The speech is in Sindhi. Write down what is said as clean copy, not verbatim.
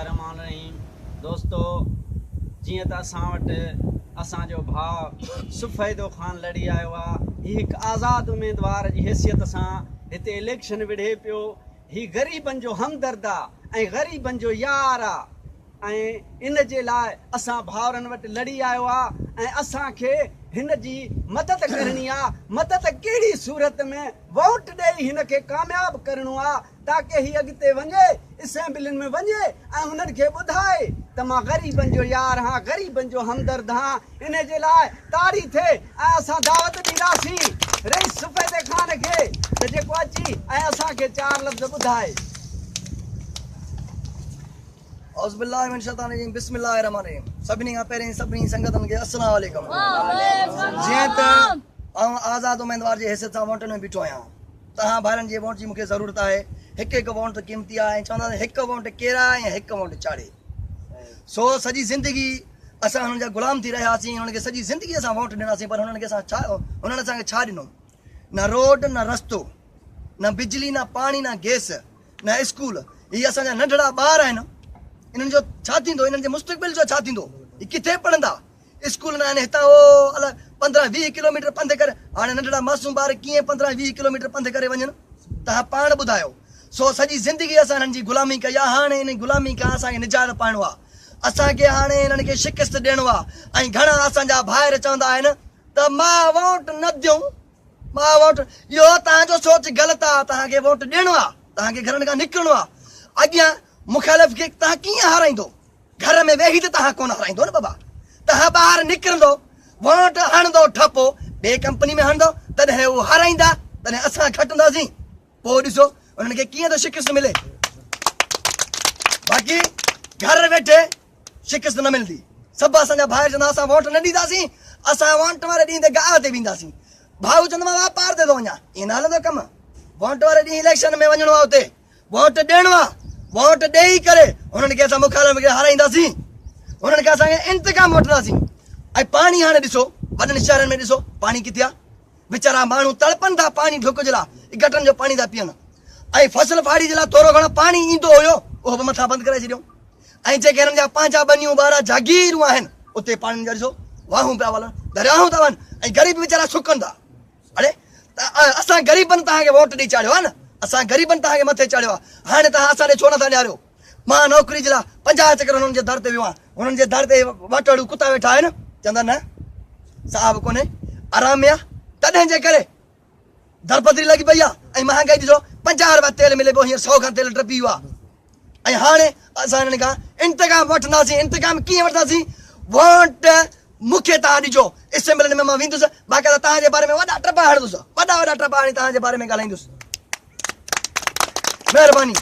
الله الرحمٰن الرحيم دوستو جيئن ته اسان وٽ اسان جو ڀاء سفيدو خان لڙي آيو آ هي هڪ آزاد اميدوار جي حيثيت سان هتي اليڪشن وڙهي پيو هي غريبن جو همدرد آ ۽ غريبن جو يار آ ۽ ان جي لاء اسان ڀائرن وٽ لڙي آيو آ ۽ اسان کي هن جي مدد ڪرڻي آ مدد ڪهڙي صورت ۾ ووٽ ڏئي هن کي ڪامياب ڪرڻو آ تاڪه هي اڳتي وڃي اسيمبلين ۾ وڃي ۽ انهن کي ٻڌائي ته مان غريبن جو يار هان غريبن جو همدرد هان انهي جي لاء تاڙي ٿئي ۽ اسان دعوت ڏينداسين رئيس سفيدي خان کي ته جيڪو اچي ۽ اسان کي چار لفظ ٻڌائي. اعوذ بالله من الشيطان الرجيم بسم الله الرحمن الرحيم سڀني کان پهرين سڀني سنگتن کي السلام عليڪم جيئن ته آئون آزاد اميدوار جي حيثيت سان ووٽن ۾ بيٺو آهيان توهان ڀائرن جي ووٽ جي مونکي ضرورت آهي هڪ هڪ ووٽ قيمتي آهي ۽ چوندا آهن هڪ ووٽ ڪيرائي ۽ هڪ ووٽ چاڙهي سو سڄي زندگي اسان هنن جا غلام ٿي رهياسين هنن کي سڄي زندگي اسان ووٽ ڏناسين پر هنن کي اسان ڇا هنن اسان کي ڇا ڏنو نه روڊ نه رستو نه بجلي نه پاڻي نه گيس نه اسڪول هي اسان جا ننڍڙا ٻار آهن انهن جو ڇا ٿيندو انهن جي مستقبل جو ڇا ٿيندو هي ڪٿي پڙهندا اسڪول نه آهن هتان او ال 15 20 ڪلوميٽر پنڌ ڪري هاڻي ننڍڙا معصوم ٻار ڪيئن 15 20 ڪلوميٽر پنڌ ڪري وڃن تهان پاڻ ٻڌايو سو سڄي زندگي اسان انهن جي غلامي ڪئي آهي هاڻي انهي غلامي کان اسان کي نجات پائڻو آهي اسان کي هاڻي انهن کي شڪست ڏيڻو آهي ۽ گهڻا اسان جا ڀائر چوندا آهن ته مان ووٽ نه ڏيون مان ووٽ اهو توهان جو سوچ غلط آ توهان کي ووٽ ڏيڻو آ توهان کي گهرن کان نڪرڻو آ اڳيان مخالف کي توهان ڪيئن هارائيندو گهر ۾ ويهي ته توهان ڪونه هارائيندو نه بابا توهان ٻاهر نڪرندو ووٽ هڻندو ٺپو ٻي ڪمپني ۾ هڻندو تڏهن هو هارائيندا تڏهن اسان کٽنداسين پوء ڏسو انهن کي ڪيئن ٿو شڪست ملي. باقي گهر ويٺي شڪست نه ملندي. سڀ اسان جا ڀائر چوندا اسان ووٽ نه ڏينداسين، اسان ووٽ واري ڏينهن تي گاهه تي وينداسين. ڀائو چوندو مان واپار تي ٿو وڃان. ائين نه هلندو ڪم. ووٽ واري ڏينهن اليڪشن ۾ وڃڻو آهي اتي ووٽ ڏيڻو آهي. ووٽ ڏيئي ڪري هنن کي اسان مخالف کي هارائينداسين. هنن کان اسان انتقام وٺنداسين. ۽ پاڻي هاڻي ڏسو وڏن شهرن ۾ ڏسو پاڻي ڪٿي آهي. ويچارا ماڻهو تڙپن ٿا پاڻي ڍڪ جي لاء گٽرن جو پاڻي ٿا پيئن ۽ فصل ڦاڙي جي لاء ٿورو گهڻو پاڻي ايندو هيو اهو به مٿان بند ڪرائي ڇڏيو ۽ جيڪي هنن جا پنهنجا ٻنيون ٻارا جاگيرون آهن اتي پاڻي جا ڏسو واهون پيا ولن درياهون ٿا وهن ۽ غريب ويچارا سڪن ٿا اڙي اسان غريبن توهان کي ووٽ ڏئي چاڙهيو آهي نه اسان غريبن توهان کي مٿي چاڙهيو آهي هاڻي توهان اسان ڏي ڇو نٿا نهاريو مان نوڪري جي لاء 50 چڪر هنن جي در تي ويو آهيان. هنن جي در تي واٽهڙو ڪتا ويٺا آهن. چوندا نه صاحب ڪونهي آرام ۾ آ. تڏهن جي ڪري درپدري لڳي پئي آ ۽ مهانگائي ڏسو 50 رپيا تيل ملي پيو هينئر 100 کان تيل ٽپي ويو آ. ۽ هاڻي اسان هنن کان انتقام وٺنداسين. انتقام ڪيئن وٺنداسين؟ ووٽ مون کي توهان ڏجو اسيمبلين ۾ مان ويندس باقاعده توهان جي باري ۾ وڏا ٽپا هڻندس وڏا وڏا ٽپا هڻي توهان جي باري ۾ ڳالهائيندس. مهرباني.